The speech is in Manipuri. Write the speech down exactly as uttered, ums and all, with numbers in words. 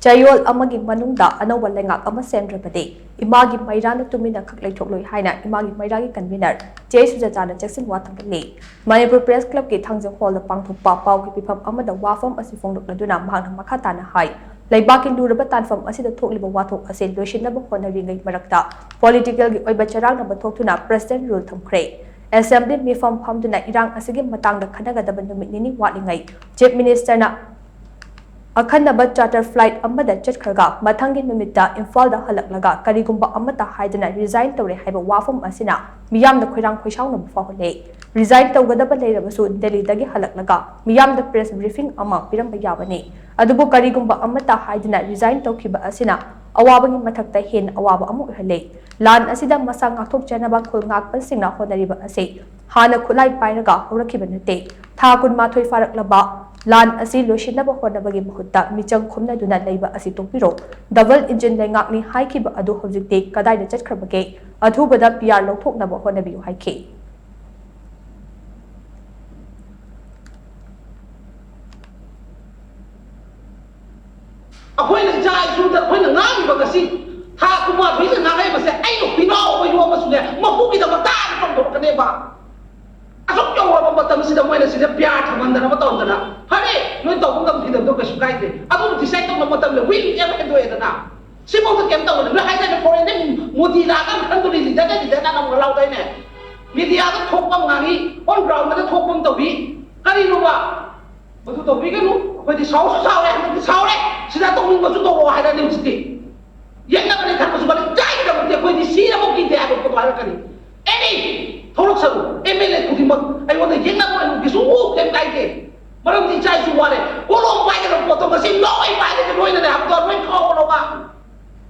ꯆꯌꯣꯜ ꯑꯃꯒꯤ ꯃꯅꯨꯡꯗ ꯑꯅꯧꯕ ꯂꯩꯉꯥꯛ ꯑꯃ ꯁꯦꯝꯗ꯭ꯔꯕꯗꯤ ꯏꯃꯥꯒꯤ ꯃꯩꯔꯥꯅ ꯇꯨꯃꯤꯟꯅ ꯈꯛ ꯂꯩꯊꯣꯛꯂꯣꯏ ꯍꯥꯏꯅ ꯏꯃꯥꯒꯤ ꯃꯩꯔꯥꯒꯤ convener ꯆꯦ ꯁꯨꯖꯥꯇꯥꯅ ꯆꯦꯛꯁꯤꯟ ꯋꯥ ꯊꯝꯒꯠꯂꯤ꯫ ꯃꯅꯤꯄꯨꯔ ꯄ꯭ꯔꯦꯁ ꯀ꯭ꯂꯕꯀꯤ ꯊꯥꯡꯖ ꯍꯣꯜꯗ ꯄꯥꯡꯊꯣꯛꯄ ꯄꯥꯎꯒꯤ ꯄꯤꯐꯝ ꯑꯃꯗ ꯋꯥꯐꯝ ꯑꯁꯤ ꯐꯣꯡꯗꯣꯛꯂꯗꯨꯅ ꯃꯍꯥꯛꯅ ꯃꯈꯥ ꯇꯥꯅ ꯍꯥꯏ, ꯂꯩꯕꯥꯛꯀꯤ ꯂꯨꯔꯕ ꯇꯥꯟꯐꯝ ꯑꯁꯤꯗ ꯊꯣꯛꯂꯤꯕ ꯋꯥꯊꯣꯛ ꯑꯁꯤ ꯂꯣꯏꯁꯤꯟꯅꯕ ꯍꯣꯠꯅꯔꯤꯉꯩ ꯃꯔꯛꯇ political ꯒꯤ ꯑꯣꯏꯕ ꯆꯔꯥꯡꯅꯕ ꯊꯣꯛꯇꯨꯅ president rule ꯊꯝꯈ꯭ꯔꯦ꯫ Assembly ꯃꯤꯐꯝ ꯐꯝꯗꯨꯅ ꯏꯔꯥꯡ ꯑꯁꯤꯒꯤ ꯃꯇꯥꯡꯗ ꯈꯟꯅꯒꯗꯕ ꯅꯨꯃꯤꯠ ꯅꯤꯅꯤ ꯋꯥꯠꯂꯤꯉꯩ Chief Minister ꯅ ꯑꯈꯟꯅꯕ charter flight ꯑꯃꯗ ꯆꯠꯈ꯭ꯔꯒ ꯃꯊꯪꯒꯤ ꯅꯨꯃꯤꯠꯇ ꯏꯝꯐꯥꯜꯗ ꯍꯜꯂꯛꯂꯒ ꯀꯔꯤꯒꯨꯝꯕ ꯑꯃꯠꯇ ꯍꯥꯏꯗꯅ resign ꯇꯧꯔꯦ ꯍꯥꯏꯕ ꯋꯥꯐꯝ ꯑꯁꯤꯅ ꯃꯤꯌꯥꯝꯗ ꯈꯣꯏꯔꯥꯡ ꯈꯣꯏꯁꯥꯎꯅꯕ ꯐꯥꯎꯍꯜꯂꯦ꯫ Resign ꯇꯧꯒꯗꯕ ꯂꯩꯔꯕꯁꯨ ꯗꯦꯜꯂꯤꯗꯒꯤ ꯍꯜꯂꯛꯂꯒ ꯃꯤꯌꯥꯝꯗ press briefing ꯑꯃ ꯄꯤꯔꯝꯕ ꯌꯥꯕꯅꯤ꯫ ꯑꯗꯨꯕꯨ ꯀꯔꯤꯒꯨꯝꯕ ꯑꯃꯠꯇ ꯍꯥꯏꯗꯅ resign ꯇꯧꯈꯤꯕ ꯑꯁꯤꯅ ꯑꯋꯥꯕꯒꯤ ꯃꯊꯛꯇ ꯍꯦꯟꯅ ꯑꯋꯥꯕ ꯑꯃ ꯑꯣꯏꯍꯜꯂꯦ꯫ ꯂꯥꯟ ꯑꯁꯤꯗ ꯃꯁꯥ ꯉꯥꯛꯊꯣꯛꯆꯅꯕ ꯈꯨꯜ ꯉꯥꯛꯄꯁꯤꯡꯅ ꯍꯣꯠꯅꯔꯤꯕ ꯑꯁꯤ ꯍꯥꯟꯅ ꯈꯨꯠꯂꯥꯏ ꯄꯥꯏꯔꯒ ꯍꯧꯔꯛꯈꯤꯕ ꯅꯠꯇꯦ꯫ ꯊꯥ ꯀꯨꯟꯃꯥꯊꯣꯏ ꯐꯥꯔꯛꯂꯕ ꯂꯥꯟ ꯑꯁꯤ ꯂꯣꯏꯁꯤꯟꯅꯕ ꯍꯣꯠꯅꯕꯒꯤ ꯃꯍꯨꯠꯇ ꯃꯤꯆꯪ ꯈꯨꯝꯅꯗꯨꯅ ꯂꯩꯕ ꯑꯁꯤ ꯇꯣꯛꯄꯤꯔꯣ꯫ Double engine ꯂꯩꯉꯥꯛꯅꯤ ꯍꯥꯏꯈꯤꯕ ꯑꯗꯨ ꯍꯧꯖꯤꯛꯇꯤ ꯀꯗꯥꯏꯗ ꯆꯠꯈ꯭ꯔꯕꯒꯦ? ꯑꯊꯨꯕꯗ P R ꯂꯧꯊꯣꯛꯅꯕ ꯍꯣꯠꯅꯕꯤꯌꯨ ꯍꯥꯏꯈꯤ꯫ ꯑꯩꯈꯣꯏꯅ ꯏꯆꯥ ꯏꯁꯨꯗ ꯑꯩꯈꯣꯏꯅ ꯉꯥꯡꯉꯤꯕ ꯉꯁꯤ ꯊꯥ ꯀꯨꯟꯃꯥꯊꯣꯏꯁꯤꯗ ꯉꯥꯡꯉꯛꯏꯕꯁꯦ ꯑꯩꯅ ꯍꯨꯏꯅꯥꯎ ꯑꯩꯈꯣꯏ ꯌꯣꯛꯑꯃꯁꯨꯅꯦ ꯃꯄꯨꯒꯤꯗꯃꯛꯇ ꯇꯧꯊꯣꯔꯛꯀꯅꯦꯕ꯫ ꯑꯁꯨꯛ ꯌꯧꯔꯕ ꯃꯇꯝꯁꯤꯗ ꯃꯣꯏꯅ ꯁꯤꯗ ꯄꯤꯌꯥꯔ ꯊꯝꯍꯟꯗꯅꯕ ꯇꯧꯗꯅ, ꯐꯔꯦ, ꯅꯣꯏ ꯇꯧꯕ ꯉꯝꯈꯤꯗꯕꯗꯣ ꯀꯩꯁꯨ ꯀꯥꯏꯗꯦ, ꯑꯗꯨꯕꯨ decide ꯇꯧꯅꯕ ꯃꯇꯝꯗ we have ꯍꯦꯟꯗꯣꯛꯑꯦꯗꯅ꯫ ꯁꯤꯐꯥꯎꯗ ꯀꯩꯝ ꯇꯧꯗꯦ꯫ ꯅꯣꯏ ꯍꯥꯏꯗꯥꯏꯅꯦ, foreign ꯗ ꯃꯣꯗꯤ ꯂꯥꯛꯑꯒ ꯈꯟꯗꯣꯔꯤ leader ꯅ leader ꯅ ꯅꯪ ꯂꯥꯎꯗꯥꯏꯅꯦ? Media ꯗ ꯊꯣꯛꯄ ꯑꯃ ꯉꯥꯡꯉꯤ, on ground ꯗ ꯊꯣꯛꯄ ꯑꯃ ꯇꯧꯏ꯫ ꯀꯔꯤꯅꯣꯕ? ꯃꯗꯨ ꯇꯧꯕꯤꯒꯅꯨ꯫ ꯑꯩꯈꯣꯏꯗꯤ ꯁꯥꯎꯁꯨ ꯁꯥꯎꯔꯦ, ꯍꯟꯗꯛꯇꯤ ꯁꯥꯎꯔꯦ꯫ ꯁꯤꯗ ꯇꯧꯅꯤꯡꯕꯁꯨ ꯇꯧꯔꯣ ꯍꯥꯏꯔꯅꯤ ꯍꯧꯖꯤꯛꯇꯤ꯫ ꯌꯦꯡꯅꯕꯅꯤ ꯈꯟꯕꯁꯨ ꯈꯜꯂꯤ꯫ ꯏꯀꯥꯏꯒꯗꯕ ꯅꯠꯇꯦ, ꯑꯩꯈꯣꯏꯗꯤ ꯁꯤꯔꯕ ꯀꯤꯗꯦ ꯍꯥꯏꯕ ꯄꯣꯠꯇꯣ ꯍꯥꯏꯔꯛꯀꯅꯤ꯫ Any ꯊꯣꯛꯂꯛꯁꯅꯨ, M L A ꯈꯨꯗꯤꯡꯃꯛ ꯑꯩꯉꯣꯟꯗ ꯌꯦꯡꯅꯕ ꯑꯣꯏꯅ ꯀꯩꯁꯨ ꯀꯩꯝ ꯀꯥꯏꯗꯦ꯫ ꯃꯔꯝꯗꯤ ꯏꯆꯥ ꯏꯁꯨ ꯋꯥꯔꯦ꯫ ꯀꯣꯂꯣꯝ ꯄꯥꯏꯒꯗꯕ ꯄꯣꯠꯇꯣ ꯉꯁꯤ ꯂꯧ ꯑꯩ ꯄꯥꯏꯔꯒ ꯂꯣꯏ